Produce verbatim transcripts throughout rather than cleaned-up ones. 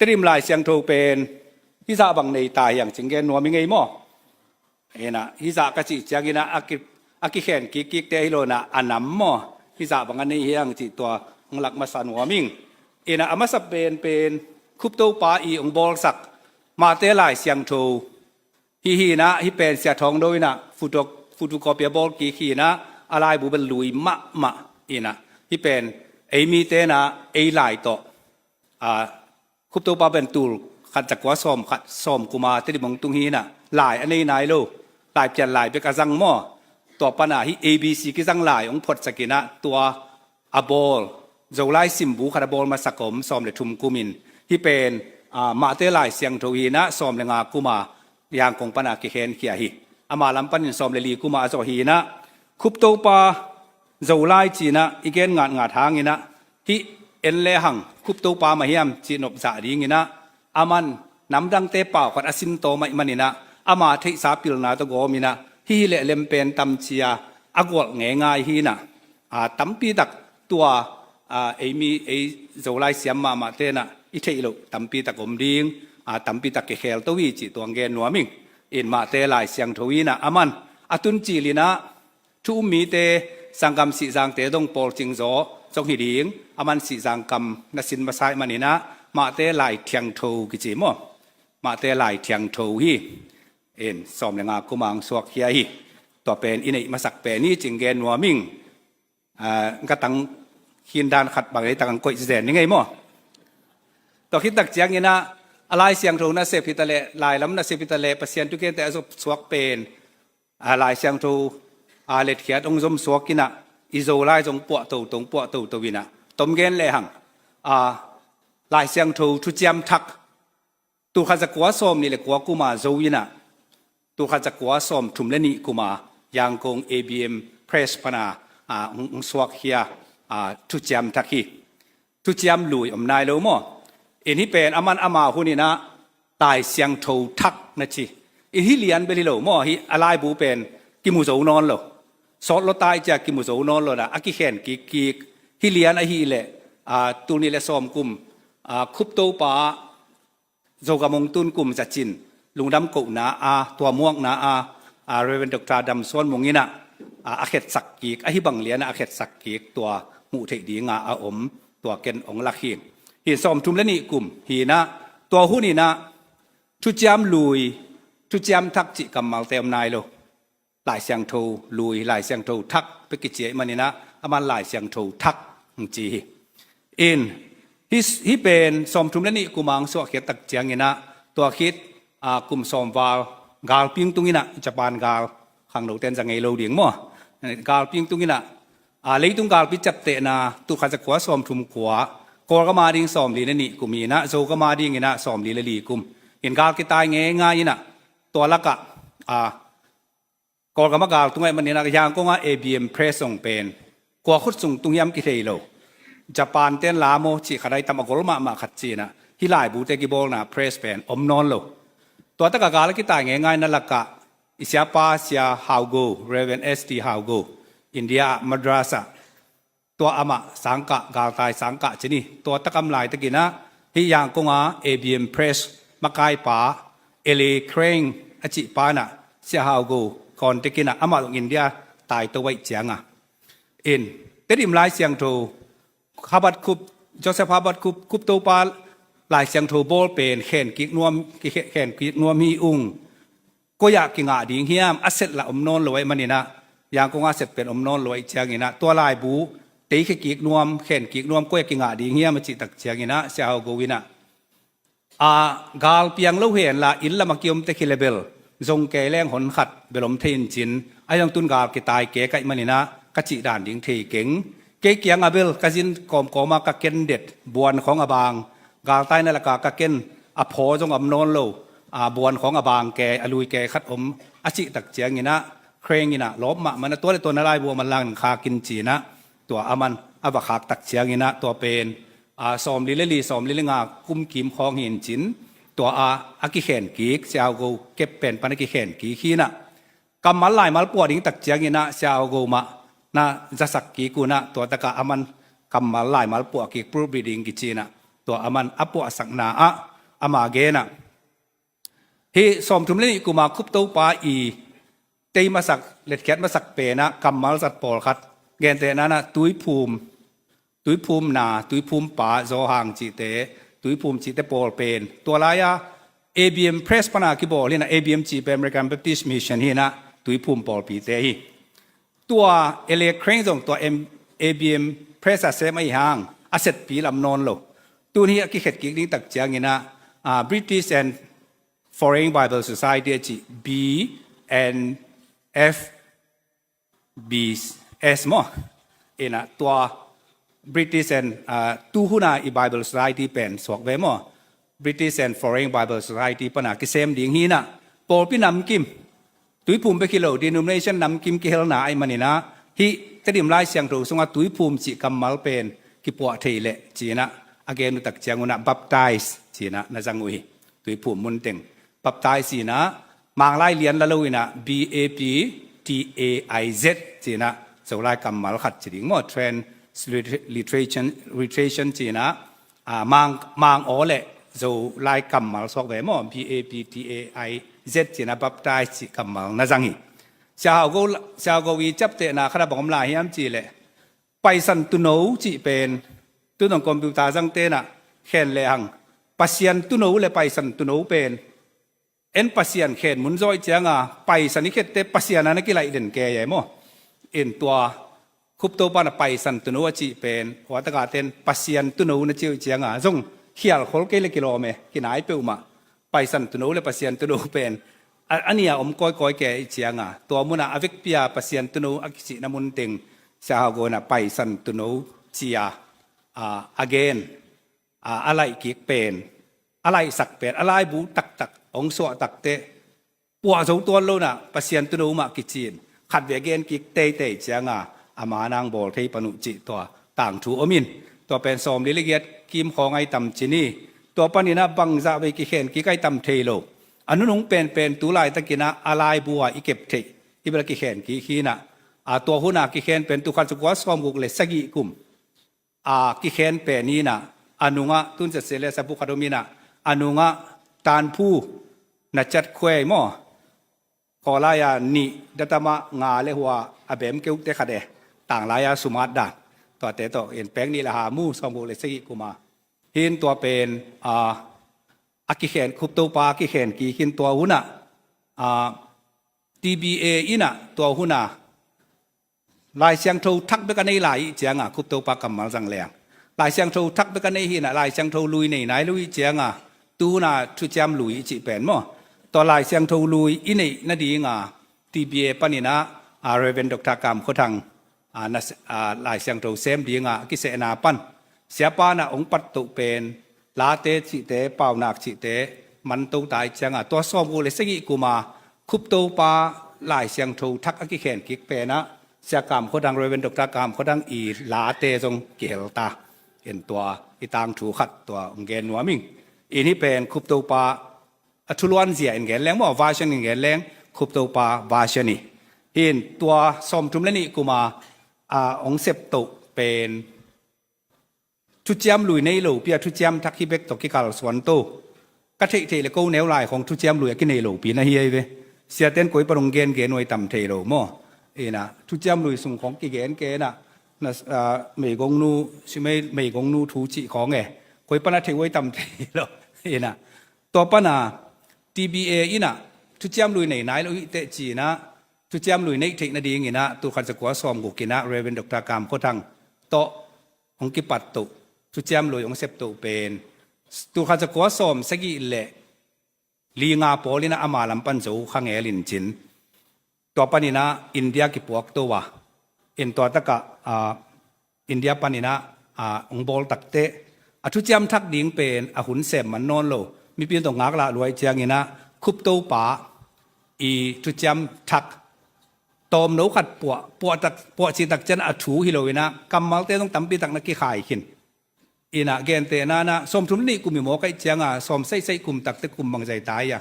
Tedim Lai Siangtho pen hizah bang nei ta hiang cing gen nuam i ngei maw? Ina hizah ka cih cianginah a ki, a kikhen kikkikte hi lo inah a nam maw? Hizah bang a nei hiang cih tua hong lak masa nuam ing. Ina a masa penpen Khuptopa i hong bawlsak Mahte Lai Siangtho hi hi inah, hi pen Sia Thawng Do inah photo, photocopy a bawl kik hi inah a laibu bel lui mahmah inah hi pen ei mite inah ei lai tawh a, Khuptopa pen tul khat zakua sawm khat sawm kuma Tedim hong tung hi inah lai a nei nai lo, lai pian lai bek a zang maw? Tua pana hi A B C kizang lai hong photsak inah tua a bawl, Zolai simbu khat a bawl masak om sawm le thum kumin hi pen a, Mahte Lai Siangtho hi inah sawm le nga kuma Yangon pana kikhenkhia hi. Ama lam panin sawm le li kuma a zawh hi inah Khuptopa Zolai ci inah i gen ngatngat hang inah hih en le hang Khuptopa mah hiam cih nopzah ding inah aman namdangte pau khat a sin tawm ahih man inah ama theihsa pilna tawh gawm inah hih hi leh lem pen tam ci a a gualh ngeingai hi inah a, tampi tak tua a, ei mi ei Zolai siam mahmahte inah i theih loh tampi tak om ding a, tampi tak kikhel to hi cih tua hong gen nuam ing. In Mahte Lai Siangtho inah aman a tun cil inah thu um mite sanggam Sihzangte dong pawlcing zaw zong hi ding, aman Sihzang kam na sin masa ahih man inah Mahte Lai Thiangtho kici maw? Mahte Lai Thiangtho hi. In sawm le nga kuma hong suakkhia hi. Tua pen i neih masak pen hi cing gen nuam ing. A, ka tang khin dan khat bang ei tak ang koih zen ni ngei maw? Tua khit tak cianginah a Lai Siangtho nasep hi ta leh, lai lam nasep hi ta leh, Pasian thukente a zop suak pen a, Lai Siangtho a, letkhiat hong zom suak inah i Zolai zong puah toto, puah toto inah tom gen le hang a, Lai Siangtho thuciam thak tul khat zakua sawm nih le kua kuma zo inah tul khat zakua sawm thum le nih kuma Yangon A B M Press pana a, hong, hong suakkhia a, thuciam thak hi. Thuciam lui om nai lo maw? In hi pen aman ama hun inah Lai Siangtho thak na ci. In hi lian bel hi lo maw? Hi a laibu pen kimu zo nawn lo. Sawt lo tai cia kimu zo nawn lo inah a kikhen kikkik hi lian ahih leh a, tul nih le sawm kum a, Khuptopa Zogam hong tun kum zacin lungdam kohna a, tua muakna a, a, Reverend Doctor Dam Suan Mung inah a, a khetsak kik, ahi bang lianah a khetsak kik tua hmuh theih dinga a om tua ken hong lak hi. Hi sawm thum le nih kum hi inah tua hun inah thuciam lui, thuciam thak cih kammalte om nai lo. Lai Siangtho lui, Lai Siangtho thak pek kici ahih man inah aman Lai Siangtho thak hong ci hi. In hi, hi pen sawm thum le nih kuma hong suahkhiat tak cianginah tua khit a, kum sawm val galpi hong tung inah Japan gal khangnote in za ngei lo ding maw? Galpi hong tung inah a, leitung galpi ciaptehna tul khat zakua sawm thum kua, Kawlgam a ding sawm li le nih kum inah Zogam a ding inah sawm li le li kum. In gal kitai ngeingai inah tua lakah a, Kawlgam a gal tung ahih man inah Yangon a A B M Press zong pen kua khut sung tung hiam kithei lo. Japan ten la maw cih khat a i tam a gol mahmah khat ci inah hi laibute kibawlna press pen om nawn lo. Tua takah gal a kitai ngeingaina lakah i siapa Sia Hau Go, Reverend S T Hau Go, India ah Madras ah tua amah sangkah, galtai sangkah ci ni. Tua takam laitakinah hih Yangon a A B M Press makaipa Eli Crane a cihpa inah Sia Hau Go contact inah amah zong India taito ahih cianga in Tedim Lai Siangtho Habakkuk, Joseph Habakkuk, Khuptopa Lai Siangtho bawl pen khen kik nuam, khen kik nuam hi ung. Koi ah kingah ding hiam, a set lah om nawn lo ahih maninah, Yangon a set pen om nawn lo ahih cianginah tua laibu teikhia kik nuam, khen kik nuam, koi ah kingah ding hiam a cih tak cianginah Sia Hau Go inah, a, gal piang lo henla inn lamah kiom tek hi le bel zong kei leng hon khat bel om thei in cin, a hiang tun gal kitai kek ahih maninah ka cih dan ding thei keng. Kei kiangah bel ka zin kawmkawma ka ken det, buan khawng a bang, galtaina laka ka ken a phaw zong a om nawn lo, a, buan khawng a bang kei, a lui kei khat om a cih tak cianginah Crane inah lawp mahmah inah tua le tua na laibu a man lang khak in cinah tua a man a va khak tak cianginah tua pen, a, sawmli le li, sawmli le nga kum kim khawng hi in cin, tua a, a kikhen kik, Sia Hau Go kep pen pan a kikhen kik hi inah kammal laimal puah ding tak cianginah Sia Hau Go mah na zasak kik unah tua takah a man kammal laimal puah kik pulpit ding kici inah tua a man a puahsakna ah ama genah. Hih sawmthum le nih kuma Khuptopa i tei masak, letkhiat masak penah kammal zat pawlkhat, gentehna nah tuiphum, tuiphumna, tuiphumpa, Zawhang cihte, tuiphum cihte pawl pen tua lai-a A B M Press pana kibawl hinah, A B M cih pen American Baptist Mission hinah, tuiphum pawlpite hi. Tua L A Crane zong tua M-, A B M Press a sem ahi hang a setpi lam nawn lo. Tun hi a kikhet kik ding tak cianginah, ah, British and Foreign Bible Society a cih, B and F B S maw? Inah tua British and, ah, tuhuna i Bible Society pen suak ve maw? British and Foreign Bible Society pana kisem ding hinah pawlpi namkim, tuiphum bek hi lo, denomination namkim kihelna ahi maninah hih Tedim Lai Siangtho sungah tuiphum cih kammal pen kipuah thei leh cinah a gen uh tak ciangunah baptize cinah na zang uh hi. Tuiphum munteng baptize inah Manglai lian la lo inah B A P T A I Z cinah Zolai kammal khat ci ding maw? Transliteration, literation cinah, ah, Mang, Mang aw le Zolai kammal suak ve maw? B A P T A I Z cinah baptize cih kammal na zang hi. Sia Hau Go, Sia Hau Go i ciaptehna khat a bang om lai hiam cih leh Paisan Tuuno cih pen, tu nong computer zang tenah khen lehang, Pasian Tuuno le Paisan Tuuno pen en Pasian khen mun zawh cianga Paisan i khette Pasian a na kilaih den kei e maw? In tua Khuptopa na Paisan Tuuno a cih pen, ua taka ten Pasian Tuuno na cih uh cianga zong khial khol kei le kilawm e, kinai peuhmah. Paisan Tuuno le Pasian Tuuno pen a, a nia om kawikawi kei i cianga, tua munah a vekpia Pasian Tuuno a kicihna munteng Sia Hau Go inah Paisan Tuuno cia, a, a gen, a, a laih kik pen, a laihsak pen, a laibu taktak hong suah takteh puah zo tuan lonah Pasian Tuuno mah kicin khat vei a gen kik teitei cianga ama nang bawl thei pan uh cih tua tangthu om in. Tua pen sawmli le giat kim khawng ahi tam ci ni. Tua paninah bangzah vei kikhen kik ahi tam thei lo. A nunung penpen tu laitakinah a laibu a i kep theih hi bel a kikhen kik hinah, a, tua huna kikhen pen tul khat za kua sawmguk le sagih kum a kikhen pen inah, a nungah tun zet se le sabu khat om inah, a nungah Tanphu na cat khuei maw? Kawlai-a nih, datama nga le hua a bem keukte khat e, tanglai-a sumat dan. Tuate tawh in pek nih le ha mu sawmguk le sagih kuma. Hin tua pen, a, a kikhen, Khuptopa a kikhen kik hin tua hunah, a, T B A inah tua hunah Lai Siangtho thak bek a nei lai ih cianga Khuptopa kammal zang leng. Lai Siangtho thak bek a nei hinah Lai Siangtho lui nei nai lo ih cianga tuhuna thuciam lui i cih pen maw? Tua Lai Siangtho lui i neih nadinga T B A paninah, a, Reverend Doctor Kam Khua Thang, a, na, a, Lai Siangtho sem dinga a kisehna pan Siapa na hong pattoh pen Late cihte, Paunak cihte manto tai cianga tua sawmguk le sagih kuma Khuptopa Lai Siangtho thak a kikhen kik penah Sia Kam Khua Thang, Reverend Doctor Kam Khua Thang i Late zong kihel ta. In tua i tangthu khat tua hong gen nuam ing. In hih pen Khuptopa a thuluanzia in gen leng maw, version in gen leng Khuptopa version hi. Hin tua sawmthum le nih kuma, a, hong septoh pen thuciam lui nei lopi a thuciam thak hi bek tawh kikalsuan to. Ka theihtheih le ko neu lai khong thuciam lui a kinei lopi na hi ei ve. Siaten koi pan hong gengen huai tam thei lo maw? Inah thuciam lui sung khong kigen ke inah na, a, meigongnu, si mei, meigongnu thu cih khong e. Koi pan a thei huai tam thei lo. Inah tua pana T B A inah thuciam lui nei nai lo hih teh cinah thuciam lui neih theih nadinginah tul khat za kua sawmguk inah Reverend Doctor Kam Khua Thang tawh hong kipattoh, thuciam lui hong septoh pen tul khat za kua sawm sagih le li nga pawl inah ama lam pan zo kha ngel in cin. Tua paninah India kipuak to a, in tua takah, a, India paninah, a, hong bawl takteh a thuciam thak ding pen a hun sem man nawn lo. Mipi in tawh ngaklah luai cianginah Khuptopa i thuciam thak tawmno khat puah, puah tak, puah cih tak cian a thu hi loinah kammalte zong tampi tak na kikhai khin. Inah gentehna nah sawmthum le nih kum i mawk aih cianga sawm saihsaih kum takte kum bangzai tai a,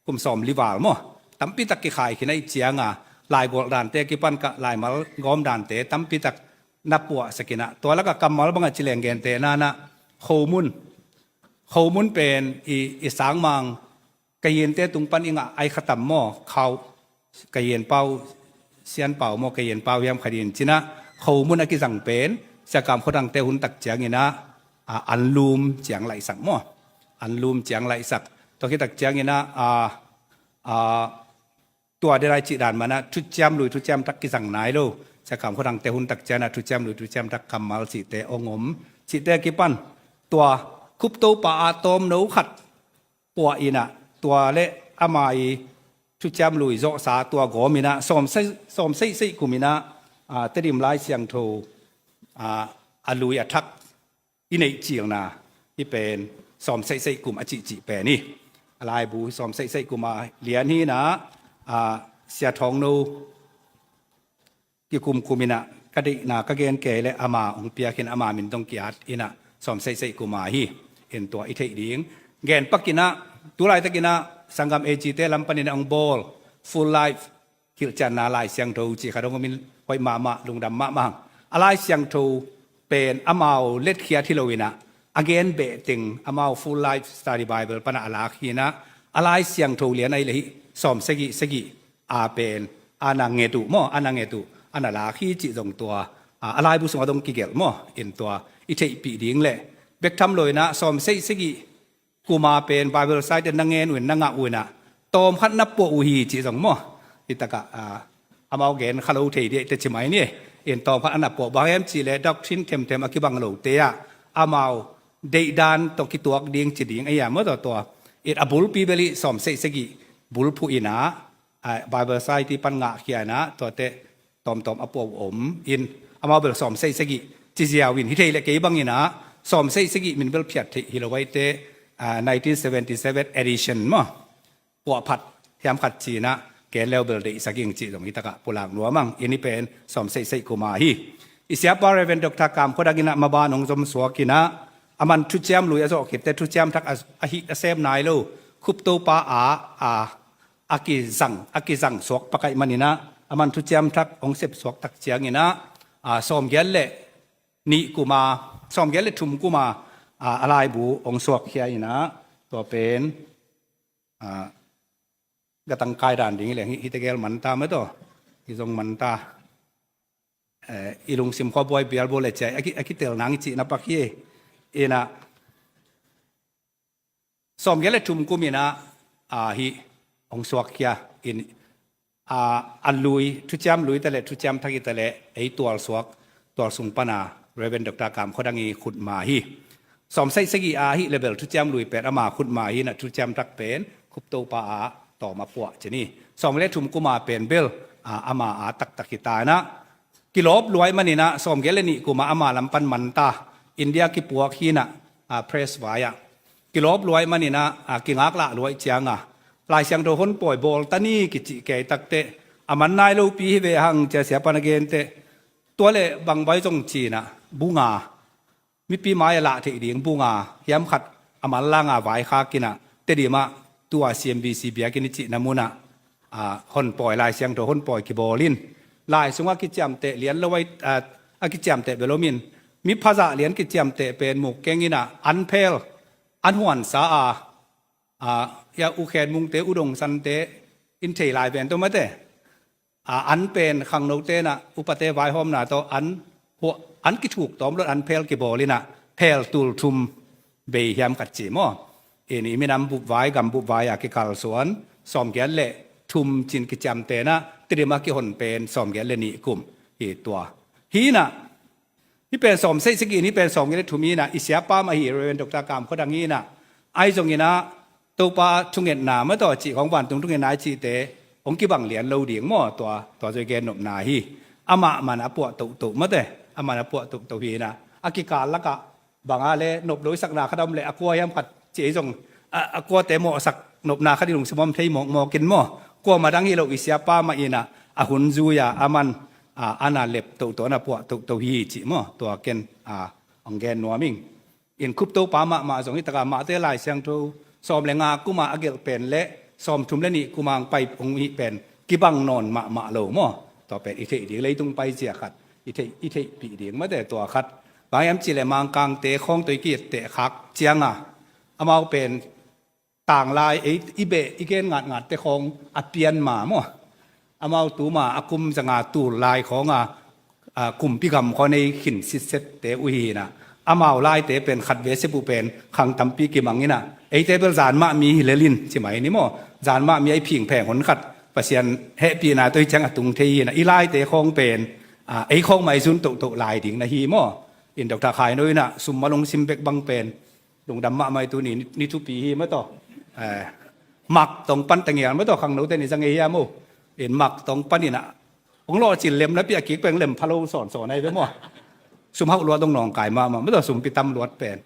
kum sawmli val maw? Tampi tak kikhai khin aih cianga laigualh dante kipan kah laimal gawm dante tampi tak na puahsak inah tua lakah kammal bangah ci leng gentehna nah khomun, Khomun pen i, i sangmang Kayinte tung pan i ngah ai khatam maw, khau Kayin pau, Sian pau maw, Kayin pau hiam khat in cinah khomun a kizang pen Sia Kam Khua Dangte hun tak cianginah a, anlum ciang laihsak maw, anlum ciang laihsak. Tua khit tak cianginah a, a, tua denai cih dan manah thuciam lui thuciam thak kizang nai lo. Sia Kam Khua Dangte hun tak cianah thuciam lui thuciam thak kammal cihte ong om. Cihte kipan tua Khuptopa a tawmno khat puah inah tua le ama i thuciam lui zawhsa tua gawm inah sawm seih, sawm seih seih kum inah a, Tedim Lai Siangtho a, a lui a thak i neih cilna hi pen sawm seih seih kum a cihcih pen hi. A laibu sawm seih seih kum a lian hi inah a, Sia Thawngno kikumkum inah ka deihna ka gen kei le ama hong piakin ama min dong ki-at inah sawm seih seih kum a hi. In tua i theih ding gen pak inah tu laitakinah sanggam A G te lam paninah hong bawl Full Life hilhcianna Lai Siangtho cih khat hong om in hoih mahmah, lungdam mahmah hang. A Lai Siangtho pen amau letkhiat hi lo inah a gen behteng amau Full Life Study Bible panah a lak hi inah a Lai Siangtho lian ahi le hih sawm sagih sagih a pen a na nget uh maw, a na nget uh a na lak hi cih zong tua a, a laibu sungah dong kigelh maw. In tua i theihpih ding le bek tham lo inah sawm sagih sagih kum a pen Bible site na ngen uh in na ngah uh inah tawm khat na puah uh hi cih zong maw. Hi takah a, amau gen kha lo thei dih te ci mai ni. In tawm khat a na puah bang hiam cih le doctrine themthem a kibang lote ah amau deihdan tawh kituak ding ci ding a hiam maw tua tua. In a bulpi bel hih sawm sagih sagih bulphuh inah a, Bible Society pan ngahkhia inah tuate tawmtawm a puah uh om in amau bel sawm sagih sagih ci ziau in hi thei le kei bang inah sawm sagih sagih min bel phiat theih hi lo ahi te a, nineteen seventy seven edition maw puahphat hiam khat ci inah gen leu bel deihsak ing cih zong hi takah pulak nuam ang. In hi pen sawm sagih sagih kum a hi. I siapa Reverend Doctor Kam Khua Dang inah maban hong zom suak inah a man thuciam lui a zawh khitte thuciam thak a, a hih a sem nai lo Khuptopa a, a a kizang, a kizang suak pakaih maninah a man thuciam thak hong sep suak tak cianginah a, sawmgiat le nih kuma, sawmgiat le thum kuma a, a laibu hong suakkhia inah tua pen a, gatang kai dan ding hi leng hi, hi tegel manta mataw, hi zong manta. Eh, i lungsim khua buai bialbual le ciai a ki, a kitel nang i cihna pak hi. Inah sawmgiat le thum kum inah a, hih hong suakkhia in a, a lui, thuciam lui ta le thuciam thak i ta le ei tualsuak tualsung pana Reverend Doctor Kam Khua Dang i khutma hi. Sawm sagih sagih a hih le bel thuciam lui pen ama khutma hi inah thuciam thak pen Khuptopa a tawm a puah ci ni. Sawmgiat le thum kuma pen bel a, ama a taktak hi ta inah kilawp luai maninah sawmgiat le nih kuma ama lam pan manta India kipuak hi inah a, press vai ah kilawp luai maninah a, kingaklah luai cianga Lai Siangtho honpawi bawl ta ni kicih kei takteh a man nai lopi hi ve hang cia siapa na genteh tua le bang vai zong cinah bunga mipi mai a lah theih ding bunga hiam khat a manlanga vaikhak inah Tedim ah tua C M B C biakinn i cihna munah a, honpawi Lai Siangtho honpawi kibawl in lai sungah kiciamteh lian lo a, a kiciamteh bel om in mi phazah lian kiciamteh pen muk keng inah an phel an huansa a, a, ya U Khen Mungte U Dong Sante in thei lai ven tawh mate a, an pen khangnote inah upate vaihawmna tawh an, an kithuk tawm lo in an phel kibawl inah phel tul thum bei hiam khat ci maw. In i minam bupvai gam bupvai a kikalsuan sawmgiat le thum cin kiciamteh inah Tedim a kihon pen sawmgiat le nih kum hi tua. Hi inah hih pen sawm sagih sagih in hih pen sawmgiat le thum hi inah i siapa mah hi Reverend Doctor Kam Khua Dang hi inah ahi zong inah Topa thungetna mataw cih khawng vantung thungetna i cihte hong kibang lian lo ding maw tua, tua zoi gen nopna hi. Amah man a puah tohtoh mate, amah man a puah tohtoh hi inah a kikal lakah banga le nop lo i sakna khat a om le a kua hiam khat ci ei zong a, a kuate mawhsak nopna khat i lungsim om thei mawkmawk in maw. Kuamah dang hi lo i siapa mah inah a hun zui a, a man a, a na lep tohtoh a na puah tohtoh hi cih maw tua ken a, hong gen nuam ing. In Khuptopa mahmah zong hi takah mahte Lai Siangtho sawm le nga kuma a gelh pen le sawm thum le nih kuma hong pai hong hih pen kibang nawn mahmah lo maw. Tua pen i theih ding leitung pai zia khat i theih, i theihpih ding mate tua khat. Bang hiam cih le Mangkangte khawng tawh i ki-etteh khak cianga Amau pen tanglai ei i beh i gen ngatngatte khawng a pian ma maw? Amau tuma a kum zanga tul lai khawnga a, kumpi gam khaw nei khin sitsette uh hi inah, amau laite pen khat ve sep uh pen khang tampi kimang inah, eite bel zan mah mi hi lelin ci mai ni maw? Zan mah mi a i phingpheng hun khat Pasian hehpihna tawh i ciang a tung thei hi inah, i laite khawng pen a, ei khawng mah i zun tohtoh lai ding na hi maw? In Doctor Khai No inah sum malong sim bek bang pen lungdam mahmah i tuni ni thupi hi mataw. Eh, mak tong pan tangial mataw, khangnote ni zang ei hiam uh? In mak tong pan inah hong lawhcil lem napi a kik peng lem phalo sawnsawn ahi ve maw? Sum hauh luat dong nawngkai mahmah mataw, sumpi tam luat pen.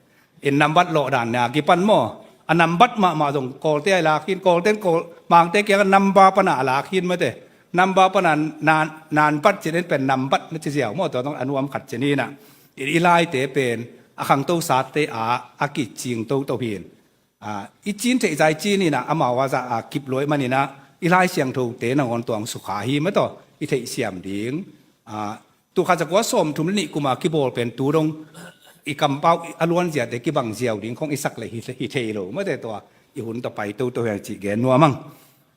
In nambat lawh dan nia kipan maw? A nambat mahmah zong Kawlte a i lak hin, Kawlte in Kawl, Mangte kiang a namba pana a lak hin mate. Namba pana nan, nanbat cin in pen nambat na ci ziau maw? Tua dong a nuam khat cin inah. I, i laite pen a khangto sate a, a kicing toto hin. A, i cin theih zai cin inah amau a zah a kip luai man inah i Lai Siangthote nangawn tuang sukha hi mataw i theihsiam ding. A, tul khat za kua sawm thum le nih kuma kibawl pen tu dong i kampau a luanziate kibang ziau ding khong i sak le hi, hi thei lo mate, tua i hun tawh pai toto hiang cih gen nuam ang.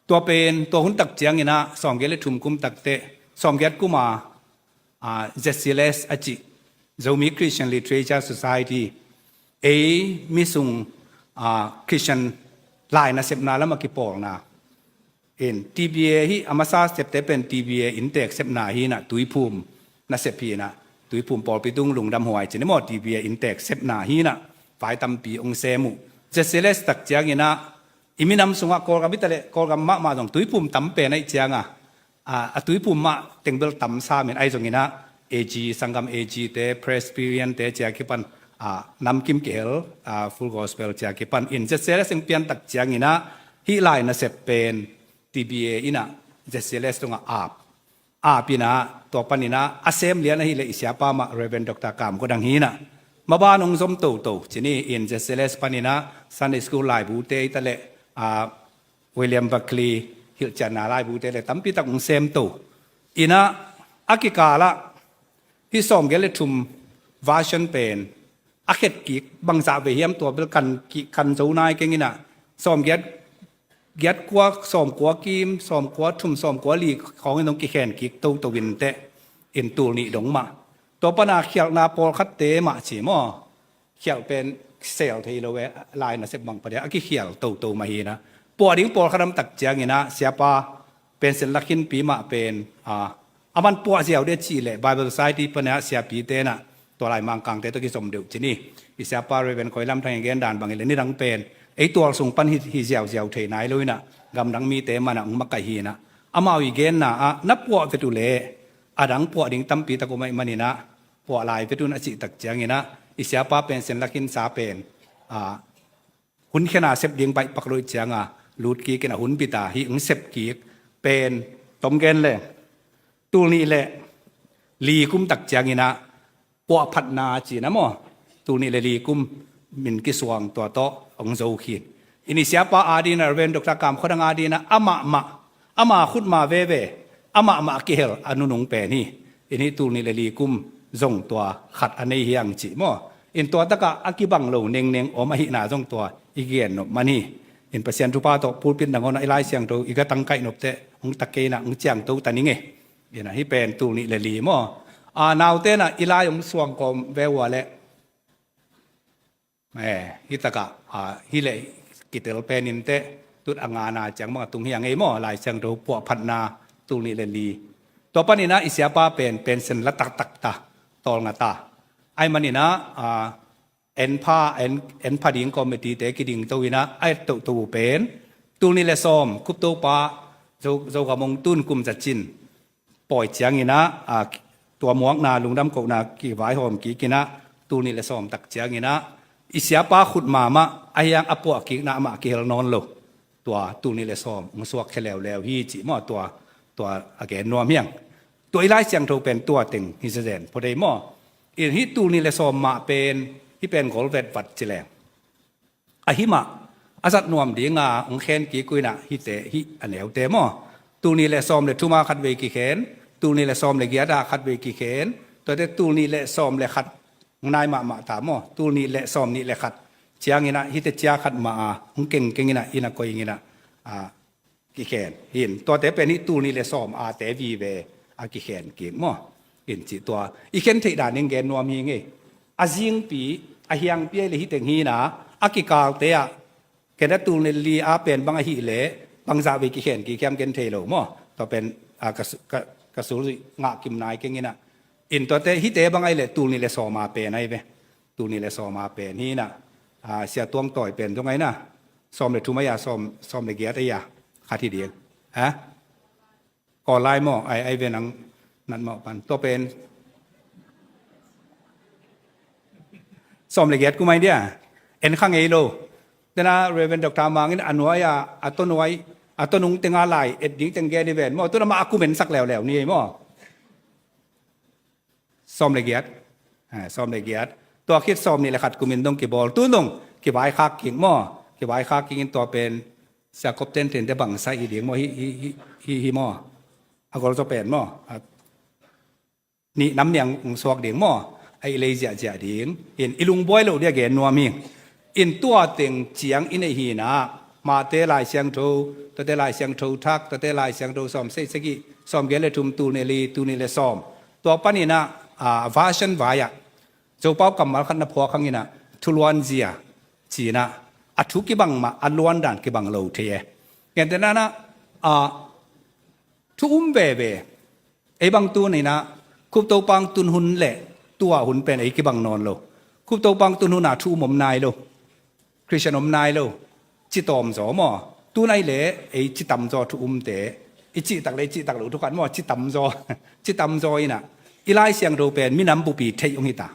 Tua pen tua hun tak ciang inah sawmgiat le thum kum takteh, sawmgiat kuma a, Z C L S a cih, Zomi Christian Literature Society, ei misung a, Christian lai nasepna lam a kipawlna. In T B A hi a masa septe pen T B A inntek sepna hi inah, Tuiphum nasep hi inah, Tuiphum pawlpi tung lungdam huai cin i maw, T B A inntek sepna hi inah, vai tampi hong sem uh. Z C L S tak ciang inah i minam sungah Kawlgam i ta le Kawlgam mahmah zong Tuiphum tam pen aih cianga, a, a Tuiphum mah tengbel tam samin ahi zong inah, A G, Sanggam A G te, Presbyterian te cia kipan, a, namkim kihel, a, Full Gospel cia kipan in Z C L S eng pian tak ciang inah, hih lai nasep pen T B A inah Z C L S tungah ap. Ap inah, tua pan inah a sem lian ahih leh i siapa mah Reverend Doctor Kam Khuadang hi inah, maban hong zom toto cin hi in Z C L S pan inah Sunday School laibute i ta le, a, William Barclay hilhcianna laibute le tampi tak hong sem to. Inah a kikalah hih sawmgiat le thum version pen a khet kik bangzah ve hiam, tua bel kan kik kan zo nai keng inah, sawmgiat, giat kua, sawmkua kim, sawmkua thum, sawmkua li khawng in hong kikhen kik toto inteh, in tul nih dong mah. Tua pana khialhna pawlkhatte mah ci maw? Khialh pen sel thei lo e, lai nasep bang padia a kikhial toto mah hi inah. Puah ding pawlkhat om tak ciang inah, siapa Pensen Lakhinpi mah pen, a, a man puah ziau dih cih leh Bible Society pana siapite inah, tua lai Mangkangte tawh kizom deuh cin hi. I siapa Reverend Khoi Lam Thang i gen dan bang hi leh nidang pen ei tual sung pan hi, hi ziauziau thei nai lo inah, gamdang mite manah hong makaih hi inah. Amau i genna ah na puah vet uh leh a dang puah ding tampi tak om ahih man inah, puah lai vet un a cih tak ciang inah, i siapa Pensen Lakhinsa pen, a, hun khena sep ding baihpak lo ih cianga lut kik inah hun bita hih hong sep kik pen tom gen le tul nih le li kum tak ciang inah puahphatna cina maw? Tul nih le li kum min kisuang tua tawh hong zo khin. In i siapa adinah Reverend Doctor Kam Khuadang adinah amah mah, ama khutma veve, amah mah a kihel a nunung pen hi. In hih tul nih le li kum zong tua khat a nei hiang cih maw? In tua takah a kibang lo nengneng om ahihna zong tua i gen nop man hi. In Pasian thupha tawh pulpit nangawn ah i Lai Siangtho i ga tangkaih nopte hong tak kei inah hong ciangto ta ning e. Inah hih pen tul nih le li maw? A, naute inah i lai hong suang kawm ve ua leh, eh, hih takah, a, hih leh kitel pen inteh, tut a ngana ciang bang a tung hiang ei maw? Lai Siangtho puahphatna tul nih le li. Tua pan inah i siapa pen Pensen la taktak ta, tawlnga ta. Ahih man inah, a, en pha, en, en pha ding committee te kiding to inah a et toto uh pen tul nih le sawm, Khup Topa Zo, Zogam hong tun kum za cin pawi ciang inah, a, tua muakna lungdam kohna kivaihawm kik inah tul nih le sawm tak ciang inah i siapa khutma mah a hiang a puah kikna amah kihel nawn lo. Tua tul nih le sawm hong suak khia leuleu hi cih maw? Tua, tua a gen nuam hiang. Tua i Lai Siangtho pen tua teng hi zezen phot ei maw? In hih tul nih le sawm mah pen hih pen golvet vat ci leng, ahi mah a zat nuam dinga hong khen kik uh inah hihte hih a neute maw? Tul nih le sawm le thuma khatvei kikhen, tul nih le sawm le giata khatvei kikhen, tuate tul nih le sawm le khat nai mahmah ta maw? Tul nih le sawm nih le khat cianginah hihte cia khat mah a hong kengkenginah inn a koi inginah a kikhen hi in. Tuate pen hih tul nih le sawm a te vive a kikhen kik maw? In cih tua i khen theih dan in gen nuam hi ngei. A zingpi a hiangpi a hi le hih teng hi inah a kikalte ah ken a tul nih li a pen bang ahih leh bangzah vei kikhen kik hiam ken thei lo maw? Tua pen a ka su- ka- ka sulzuih ngah kim nai kenginah. In tuate hihte bang ahih leh tul nih le sawm a pen ahi ve. Tul nih le sawm a pen hi inah a sia tuang tawi pen zong ahi inah sawm le thum ahi a sawm sawm le giat ahi a khat hi ding. Ha? Kawl lai maw? Ai ai ve nang nat mawh pan tua pen sawm le giat kum ai dia en kha ngei lo. Tena Reverend Doctor Mangin a nuai a a to nuai a to nung tenga lai et ding teng gen i ven maw? Tuna mah a kum en sak leuleu ni ei maw? Sawm le giat. Sawm le giat. Tua khit sawm nih le khat kumin dong kibawl tun dong kivaikhak king maw? Kivaikhak kingin tua pen siakop ten tente bangsa i ding maw? Hi hi hi hi hi maw? A gol zaw pen maw? Nih nam niang ung suak ding maw? A i lei ziahziah ding in i lungbuai loh dia gen nuam hi. In tua teng ciang i neih hinah Mate Lai Siangtho, Tate Lai Siangtho thak, Tate Lai Siangtho sawm sei sagih, sawm giat le thum, tul nih li, tul nih le sawm. Tua paninah a version vai-ah Zopau kammal khat na phuak hanginah thuluanzia cinah a thu kibang mah a luandan kibang lo thei e. Ngentenanah a thu um veve. Ei bang tuninah khuptopang tun hun le tua hun pen ei kibang nawn lo. Khuptopang tun hunah thu um om nai lo. Khristian om nai lo. Ci tawm zaw maw? Tunai le ei ci tam zaw thu umte i cihtak le i cihtak lo thukhat maw? Ci tam zaw. Ci tam zaw inah i Lai Siangtho pen minam bupi theih ung hita.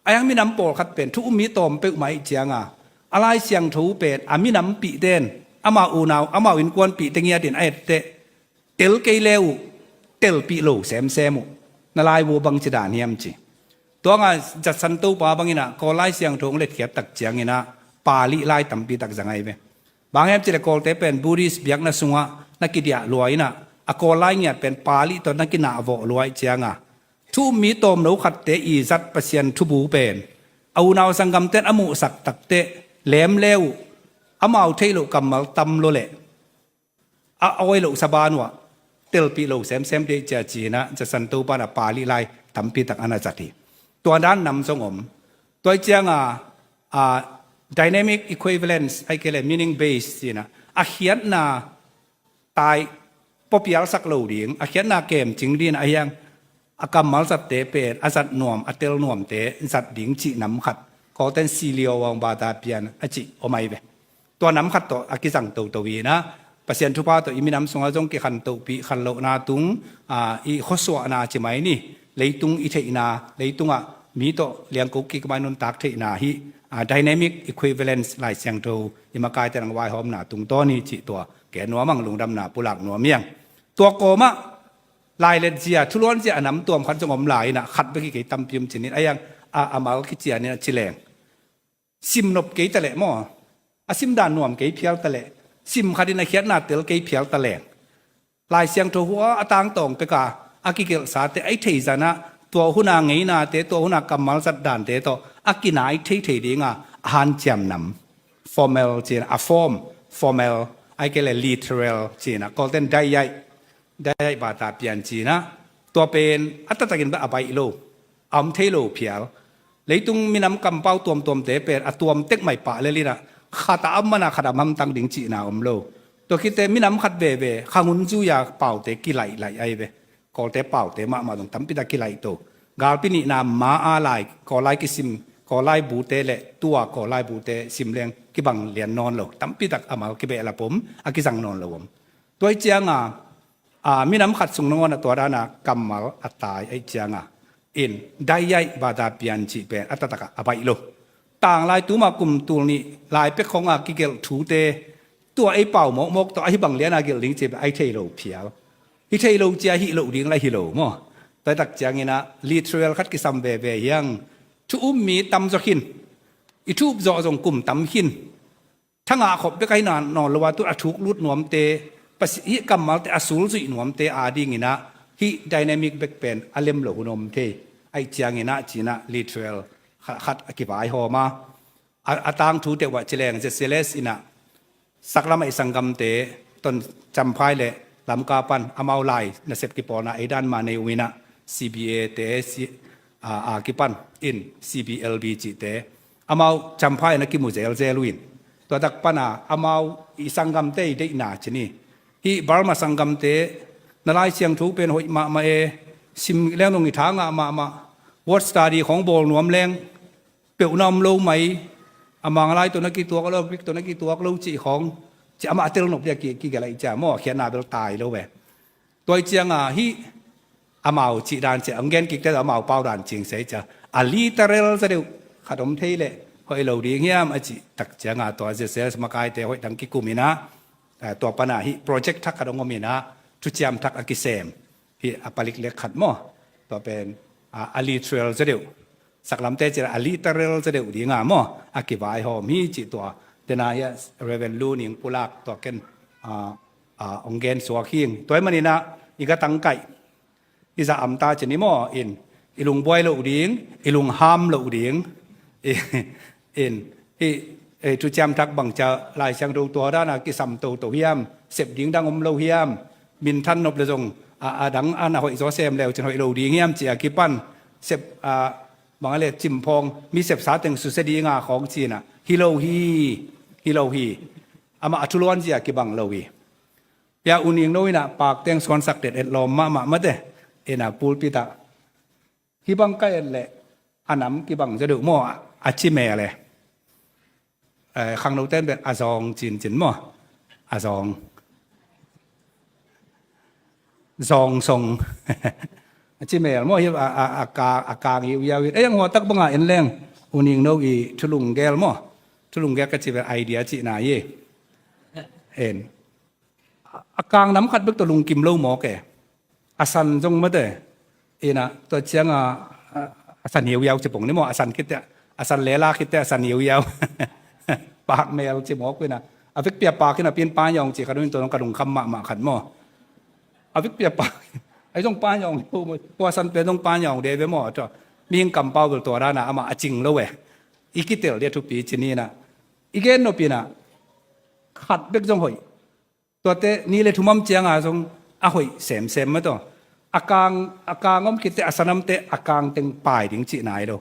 Aiang minam pawlkhat pen thu um mi tawm peuhmah ih cianga a Lai Siangtho pen a minam pihten amau unau amau innkuan pihte ngiatin a etteh tel kei le uh telpih lo semsem uh. Na laibu bangci dan hiam ci. Tuanga Judson Topa banginah Kawl Lai Siangtho hong letkhiat tak cianginah Pali lai tampi tak zang ahi ve. Bang hiam cileh Kawlte pen Buddhist biakna sungah na kidiah luai inah a Kawl lai ngiat pen Pali tawh na kinahvawh luai cianga thu um mi tawmno khatte i zat Pasian thubu pen a unau sanggamten a muhsak takteh lem le uh amau theih loh kammal tam lo leh a awi loh saban uh ah telpih lo semsem dei cia cinah Judson Topa na Pali lai tampi tak ana zat hi. Tua dan nam zong om. Tua ih cianga a dynamic equivalence ai kei le meaning base cinah a khiatna tai pawpialsak lo ding a khiatna kemcing ding a hiang a kammal zatte pen a zat nuam a tel nuamte zat ding cih nam khat Kawlten silio awng bata pian a cih om ai ve. Tua nam khat tawh a kizang toto inah Pasian thupha tawh i minam sungah zong kikhantohpih khanlohna tung a i khuasuahna ci mai ni leitung i theihna leitungah mi tawh liangko kik mai nuntak theihna hi a dynamic equivalence Lai Siangtho i makaite nang vaihawmna tungtawn hi cih tua ke nuam ang lungdamna pulak nuam iang. Tua kawmah lailet zia thuluan zia a nam tuam khat zong om lai inah khat bek hi kei tampi om cinin a iang a amal kician inah ci leng. Sim nop kei taleh maw? A sim dan nuam kei phial taleh sim khatin a khiatna tel kei phial taleh Lai Siangtho hua a tangtawng peka a kigelhsate a i theizanah tua huna ngeinate tua huna kammal zat dante tawh a kinai theithei dinga a hanciam nam formal cina a form formal ai kei le literal cina Kawlten daiai daiai bata pian cina tua pen a taktakin a baih lo a om thei lo phial. Leitung minam kampau tuamtuamte pen a tuam tek mai pah lelinah khat a om mana khat a hamtang ding cihna om lo. Tua khitte minam khat veve khangun zuia paute kilaih laih ai ve. Kawlte paute mahmah dong tampi tak kilaih to. Galpi nihna ma a lai Kawllai kisim Kawllai bute le tua Kawllai bute sim leng kibang lian nawn lo tampi tak a mal kibehlap om a kizang nawn lo om. Tua ih cianga a minam khat sung nangawn a tua dana kammal a tai aih cianga in daiai bata pian cih pen a taktakah a baih lo. Tanglai tuma kum tul nih lai pek khonga kigelh thute tua ei pau mawkmawk tawh ahi bang liana gelh ding cih pen ahi thei lo phial. Hi thei lo cia hih loh ding la hi lo maw? Tua tak cianginah literal khat kisam veve hiang thu um mi tam zaw khin i thu up zawh zong kum tam khin thangah khop bek ahi nawn lo a tun a thuk lut nuamte hih kammalte a sulzuih nuamte adinginah hih dynamic bek pen a lem lo hun om thei aih cianginah cinah literal khat a kivaihawm a A, a tangthu teuh ah ci leng Z C L S in ah saklam ah i sanggamte Ton Champhai le Lamka pan amau lai nasep kipawlna ei dan mah nei uh in ah C B A te, C, a, a kipan in C B L B cihte amau Champhai na kimu zelzel uh in, tua tak pan a amau i sanggamte i deihna ci ni. Hih Burma sanggamte na Lai Siangtho pen hoih mahmah e, sim leng nong i tha ngah mahmah, word study khong bawl nuam leng peuhna om lo mai, a Manglai tawh na kituak lo, Greek tawh na kituak lo cih khong, ci amah a tel nop dia ki, kigelh aih cia maw, khiatna bel tai lo ve. Tua ih cianga hih amau cih dan cia, ang gen kikte tawh amau pau dan cing sei cia, a literal za deuh khat om thei leh hoih lo ding hiam a cih tak cianga tua Z C L S makaite hoih dang kikum in ah, eh, tua pana hih project thak khat hong om in ah, thuciam thak a kisem, hih a palik lek khat maw, tua pen, a, a literal za deuh, saklamte cih a literal za deuh dinga maw, a kivaihawm hi cih tua. Tena hia Reverend Lu Ning Pulak tua ken, a, a, hong gen suak hing. Tua ih maninah i gatangkaih i za amta ci ni maw, in i lungbuai loh ding, i lungham loh ding, i, in i, i thuciam thak bang cia Lai Siangtho tua dana kisam toto hiam, sep ding dang om lo hiam, minthan nop le zong a, a dang a na hoih zaw sem leu cin hoih lo ding hiam ci a kipan, sep, a, bang a le cimphawng mi sepsa teng susia dinga khawng cinah hi lo hi, hi lo hi. Amah a thuluan zia kibang lo hi. Pia U Ning No inah pakteng suansak det etlawm mahmah mate, inah pulpit ah hih bang ka et leh a nam kibang zaw deuh maw a ci mel e. Eh, khangno ten bel a zawng cincin maw, a zawng, zawng song a ci mel maw, hi a, a, a, ka, a kang hi uiau hi. Ei ang huatak banga en leng U Ning No i thulunggel maw, thulunggel ka ci bel idea cihna hi. En a kang nam khat bek tawh lungkim lo mawk e. A san zong mate, inah tua cianga, a, a san hiauhiau ci pong ni maw, a san khitte, a san lela khitte a san hiauhiau. Pakmel ci mawk inah a vekpia pak inah pin panyawng ci khat un tua zong ka lungkham mahmah khat maw. A vekpia pak ai zong panyawng tua a san pen zong panyawng de ve maw, tua mihing kampau bel tua dana amah a cing lo e. I kitel dia thupi ci ninah i gen nop inah khat bek zong hoih. Tuate ni le thumam cianga zong a hoih semsem mataw. A kang, a kang om khitte a sanamte a kang teng pai ding cih nai lo.